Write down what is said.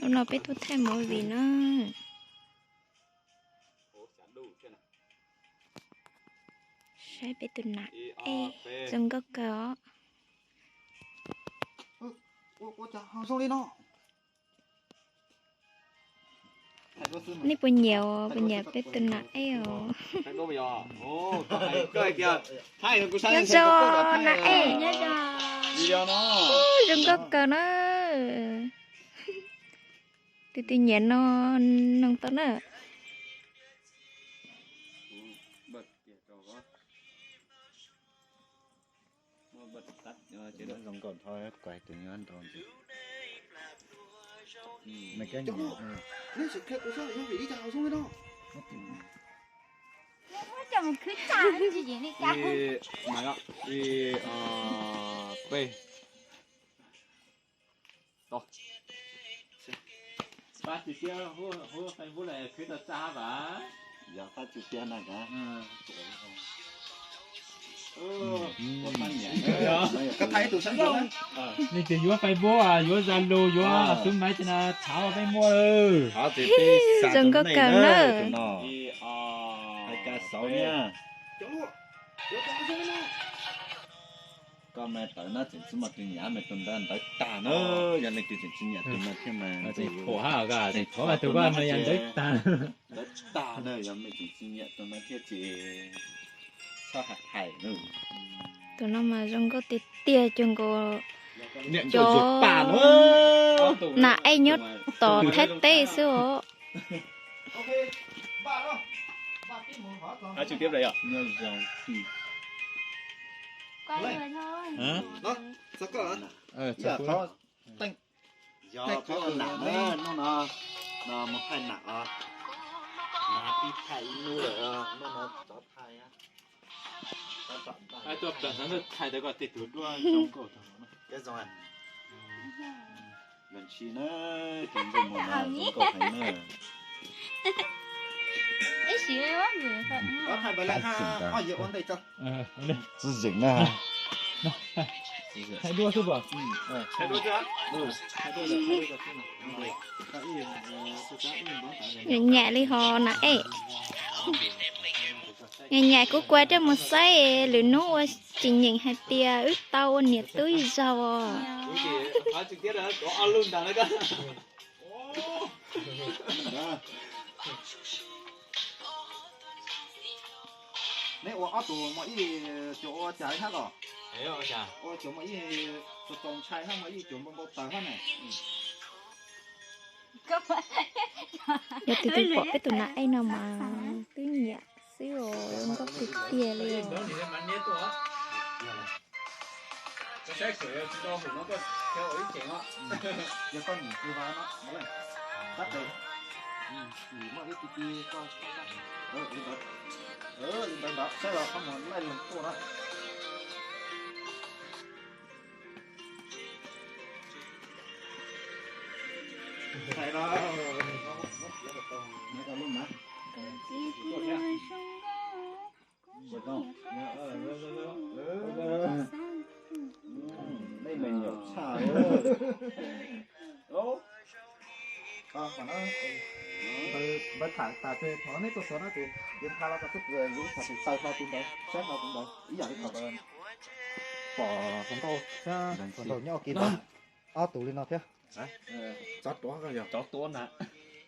Hnub no peb tuaj thaij movie na. Saib peb tus nam ej zoo nkauj kawg os. Nej puas nyiam, puas nyiam peb tus nam ej os? Nyob zoo nam ej. Zoo nkauj kawg na. Tus twg nyiam no noog tau na. Pab tsis tiab, huab Facebook los khwv tau txaj hab vas. Yog pab tsis tiab na ka. Nej tias yuav Facebook, yuav Zalo, yuav xub maiv tsis na, thov peb muaj. Zoo nkauj kawg na. Hais ka xauv na. Koj mas tawv na, tseem tsis muaj tus nyiam mas tus ntawd ntawd tag na. Yog leej twg tseem tsis nyiam tus no thiab mas pom hab, tseem pom tus koj no yog ntawd tag. Ntawd tag na, yog mej tseem tsis nyiam tus no thiab ces txhob hais hais na. Tus no mas zoo nkauj tiag tiag, cuag nkaus cov nam ej nyob tom Thaib teb xwb os. Yog peb ua nam na, hnub no mus thaij nam os. Nam tib thaij ib hnub lawm, hnub no rov thaij. Tuaj plam xav thaij tau koj tej tus duab zoo nkauj tag. Los ntsis na, tus ntsej muag no zoo nkauj heev na. Tsis zeem na. Thaij duab xwb puas? Nyam nyam li ho na ej. Nyam nyam kuv kuv coj mus saib, lwm hnub ua tsis nyeem hais tias wb tau ua niam tub ib zaug os. Neb ua ob tug mos ib cuag ua cas hab los? Ua cuag mos ib txaus txaus ntshai hab, mos ib cuag npau npau taws hab na. Yog tus twg pom peb tus nam ej no mas twb nyiam xwb os, zoo nkauj tiag tiag li os. Li ntawd ntawd, saib los qhov muag laij leeg tuaj na. Nej me nyuam tshaj. Npawg tham tas ces thov neb tuaj xov no ces yus tha los kom xub pwm yus ib txhais tes taw hlo tus ntawd, saib hlo tus ntawd ib yam li thaum pom hluas nkauj thiab hluas nraug nyob ua ke ntawd, ob tug li no thiab. Tsov tuav, tsov tuav na.